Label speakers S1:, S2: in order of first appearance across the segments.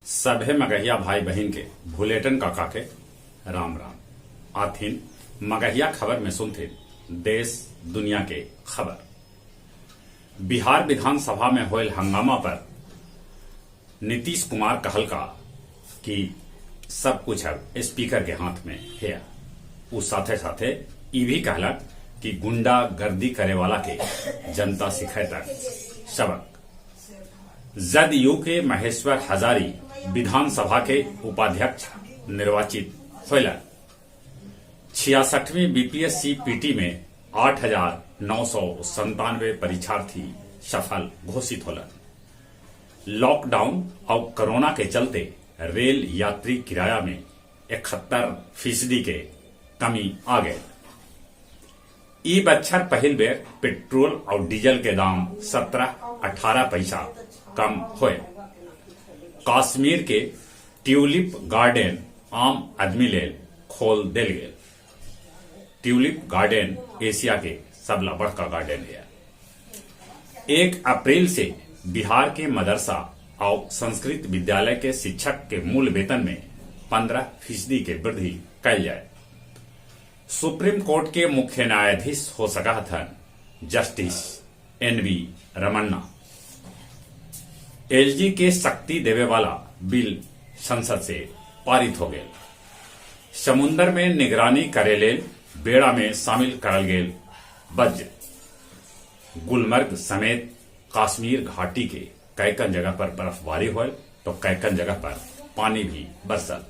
S1: सभे मगहिया भाई बहिन के भुलेटन काका के राम राम। आथिन मगहिया खबर में सुनथिन देश दुनिया के खबर। बिहार विधानसभा में होयल हंगामा पर नीतीश कुमार कहलका कि सब कुछ अब स्पीकर के हाथ में है। उ साथे साथे ई भी कहलक कि गुंडा गर्दी करे वाला के जनता सिखे तक सबक। जदयू के महेश्वर हजारी विधानसभा के उपाध्यक्ष निर्वाचित होयलन। 66वीं बीपीएससी पीटी में 8,997 परीक्षार्थी सफल घोषित होलन। लॉकडाउन और कोरोना के चलते रेल यात्री किराया में 71% के कमी आ गए। ई बच्छर पहिल बेर पेट्रोल और डीजल के दाम 17-18 पैसा कम होए। कश्मीर के ट्यूलिप गार्डन आम आदमी लेल खोल देल गेल। ट्यूलिप गार्डन एशिया के सबला बड़का गार्डन है। 1 अप्रैल से बिहार के मदरसा और संस्कृत विद्यालय के शिक्षक के मूल वेतन में 15% के वृद्धि कैल जाए। सुप्रीम कोर्ट के मुख्य न्यायाधीश हो सका हथन जस्टिस एन.वी. रमन्ना। एलजी के शक्ति देवे वाला बिल संसद से पारित हो गए। समुन्दर में निगरानी करे लेल बेड़ा में शामिल करल गेल वज्र। गुलमर्ग समेत कश्मीर घाटी के कैकन जगह पर बर्फबारी होल तो कैकन जगह पर पानी भी बरसल।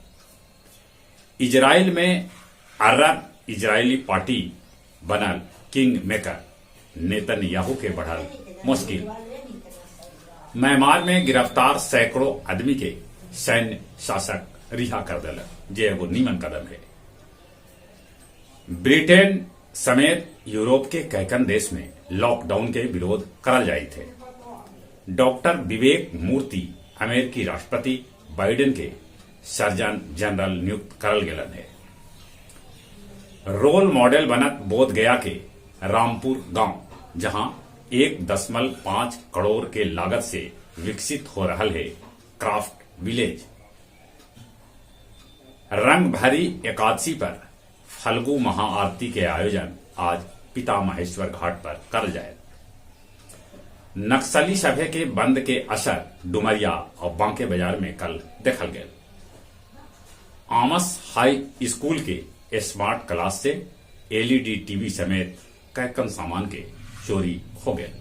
S1: इजराइल में अरब इजरायली पार्टी बनल किंग मेकर नेतन्याहू के बढ़ल मुश्किल। म्यांमार में गिरफ्तार सैकड़ों आदमी के सैन्य शासक रिहा कर दिलक, जे एगो नीमन कदम है। ब्रिटेन समेत यूरोप के कैकन देश में लॉकडाउन के विरोध करल जाये थे। डॉक्टर विवेक मूर्ति अमेरिकी राष्ट्रपति बाइडेन के सर्जन जनरल नियुक्त करल गेलन है। रोल मॉडल बनत बोध गया के रामपुर गांव, जहां 1.5 करोड़ के लागत से विकसित हो रहा है क्राफ्ट विलेज। रंग भरी एकादशी पर फल्गु महाआरती के आयोजन आज पिता महेश्वर घाट पर कर जाए। नक्सली सभे के बंद के असर डुमरिया और बांके बाजार में कल देखल गया। आमस हाई स्कूल के स्मार्ट क्लास से एलईडी टीवी समेत कैकन सामान के चोरी हो गए।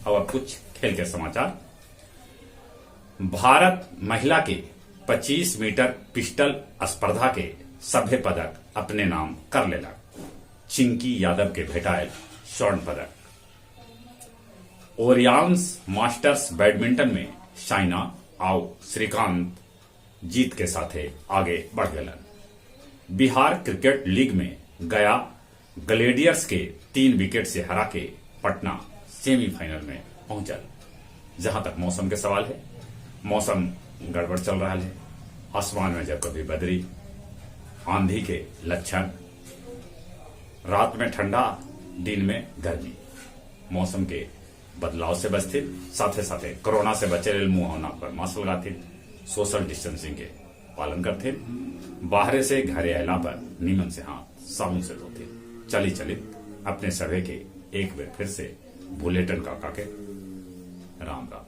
S1: अब कुछ खेल के समाचार। भारत महिला के 25 मीटर पिस्टल स्पर्धा के सभ्य पदक अपने नाम कर लेलक। चिंकी यादव के भेटायल स्वर्ण पदक। ओरियंस मास्टर्स बैडमिंटन में साइना और श्रीकांत जीत के साथे आगे बढ़ गलन। बिहार क्रिकेट लीग में गया ग्लेडियर्स के 3 विकेट से हरा के पटना सेमीफाइनल में पहुंचल। जहां तक मौसम के सवाल है, मौसम गड़बड़ चल रहा है। आसमान में जब कभी बदरी, आंधी के लक्षण, रात में ठंडा, दिन में गर्मी। मौसम के बदलाव से बचते, साथे साथे कोरोना से बचे लेल मुंह नाक पर मास्क लगाते, सोशल डिस्टेंसिंग के पालन करते, बाहरे से घरे अला पर नीमन से हाथ साबुन से धोते। चली चलित अपने सभे के एक बार फिर से बुलेटिन काका के राम राम।